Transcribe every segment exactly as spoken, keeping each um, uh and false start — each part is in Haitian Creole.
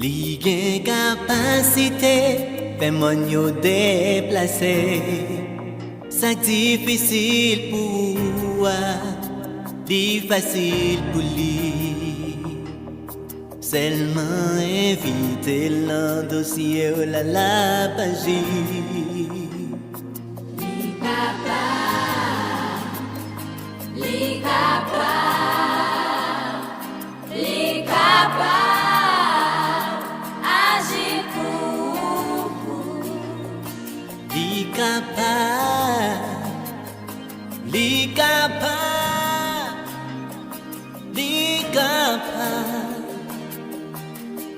Li gen kapasite fè mòn yo deplase. Sa k difisil pou ou a, li fasil pou li. Sèlman envite l nan dosye w la, l ap aji. Li kapab, li kapab, li kapab aji pou ou. Li kapab, li kapab, li kapab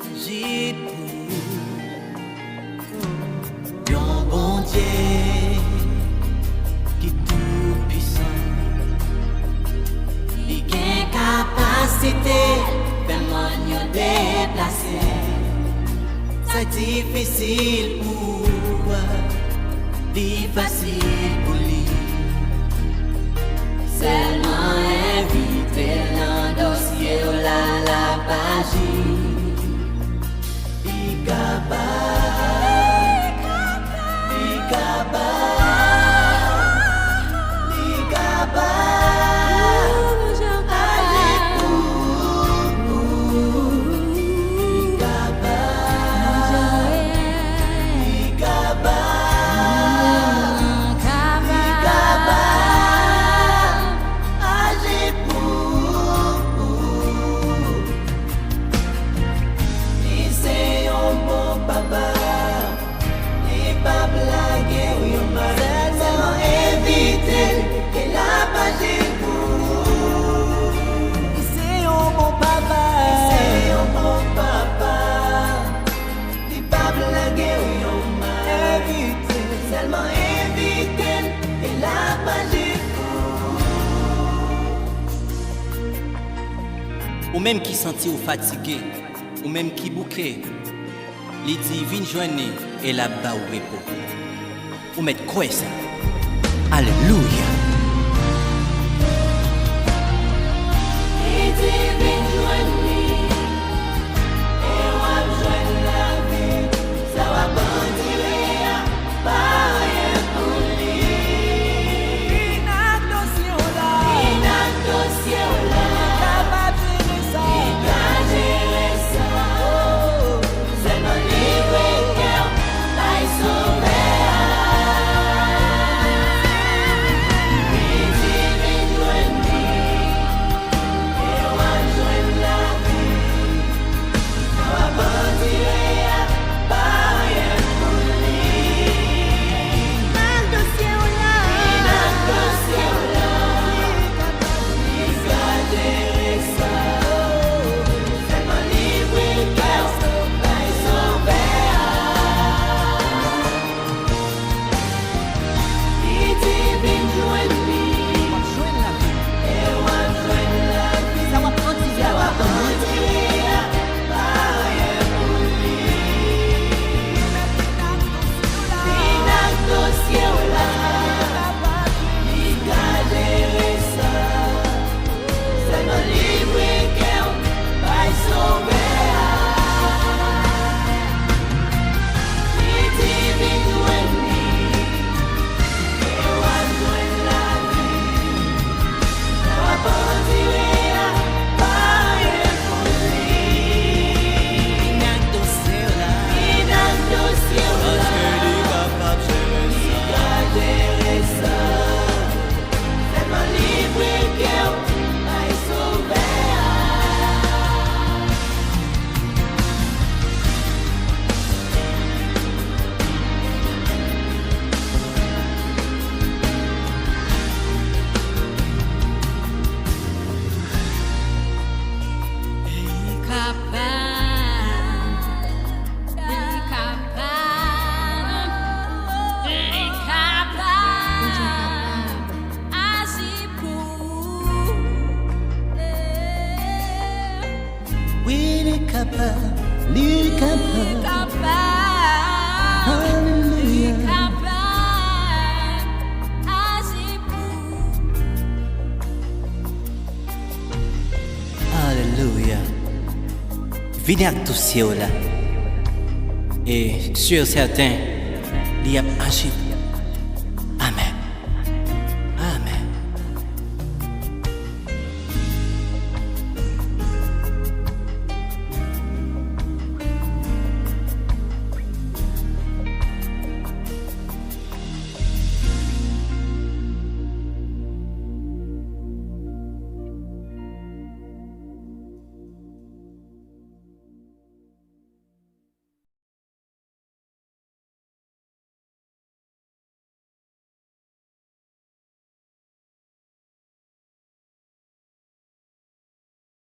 aji pou ou. Yon Bondye ki tou pwisan, li gen kapasite fè mòn yo deplase. Sa difisil pou ou a, li fasil pou li. Sèlman envite l nan dosye w la, l ap aji. Li kapab, li kapab, li kapab aji pou ou. Li kapab, li kapab, li kapab aji pou ou. Li se yon bon papa. Li p ap lage w yon mal. Sèlman envite l, e l ap aji pou ou. Li se yon bon papa. Li se yon bon papa. Li p ap lage w yon mal. Envite l. Sèlman envite l, e l ap aji pou ou. Ou menm ki santi w fatige, ou menm ki bouke, li di, vin jwenn li e l ap ba w repo. Ou mèt kwè sa. Alelouya! Li di, vin jwenn li, e w ap jwenn lavi. Sa w ap andire a, pa anyen pou li. Vin ak dosye w la. Vin ak dosye w la. Li kapab jere sa. Li ka jere sa. Sèlman livre kè w bay Sovè a. Li di, vin jwenn li, e w ap jwenn lavi. Sa w ap andire a, pa anyen pou li. Vin ak dosye w la. Vin ak dosye w la. Li ka jere sa. Sèlman livre kè w bay Sovè a. Li di, vin jwenn li. W ap jwenn lavi. E w ap jwenn lavi. Sa w ap andire a, pa anyen pou li. Vin ak dosye w la. Li ka jere sa. Sèlman livre kè w bay Sovè a. Li di, vin jwenn li, e w ap jwenn lavi. Sa w ap andire a, pa anyen pou li. Vin ak dosye w la. Vin ak dosye w la. Paske li kapab jere sa. Li ka jere sa. Sèlman livre kè w bay Sovè a. Li kapab, li kapab, li kapab aji pou ou. Wi, li kapab, li kapab. Alelouya. Li kapab aji pou ou. Alelouya. Vini ak dosye w la. E sur sèten, li ap aji